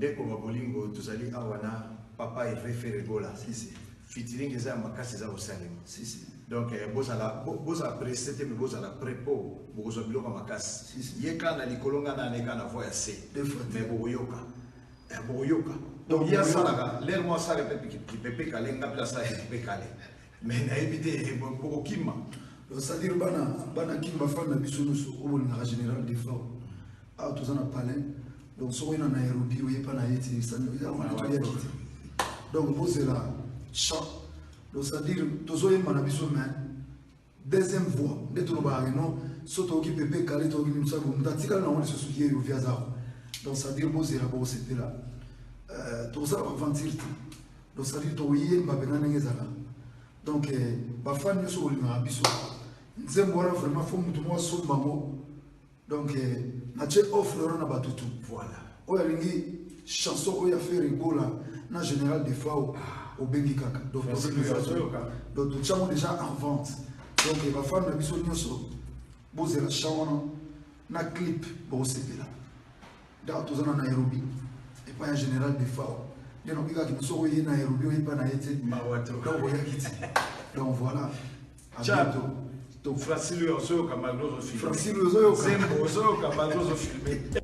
Bandeko ba bolingo, tozali awa na papa Hervé Ferre Gola. Si, si. Featuring eza ya makasi, eza kosalema. Si, si. Donc bozala pressé te, mais bozala prêt po bokozwa biloko ya makasi. Si, si. Ye kaka na likolo, nga na kaka na voix ya se. Deux fois te. Mais bokoyoka. Bokoyoka. Donc ye asalaka lere mo asala mpe kipepe kale, nga mpe asalaka kipepe kale. Mais nayebi te, bokokima. Donc, c'est-à-dire bana Kin, bafan na biso nyonso oyo bolingaka général Defao, awa toza na palin. Donc soki oye na Nairobi, oyepa na ye te, toyaki te. Donc bozela chant. Donc c'est-à-dire tozoyemba na biso, mais deuxième voix nde tolobaka keno so toyoki Pepe Kale, toyoki mimisa moto atikali nango lisusu ye yovi aza. Donc c'est-à-dire bozela, bokosepela. Tokosala baventure te. Donc c'est-à-dire tokoyemba mpenza ndenge ezalaka. Donc bafan nyonso bolingaka biso, nzembo wana vraiment faut motu moko asomba yango. Donc natie offre wana na bato tu. Oyo alingi chanson oyo ya Ferre Gola na général Defao, obengi kaka. Donc donc totiango déjà en vente. Donc bafan na biso nyonso, bozela chant wana na clip, bokosepela. Donc toza na Nairobi epai ya général Defao. Nde nakoki kaka soki oye Nairobi, oyepa na ye te, donc oyaki te. Donc voilà, à bientôt. Donc Francis ozoyoka malgré ozofilme. Francis ozoyoka. Zembo ozoyoka malgré ozofilme.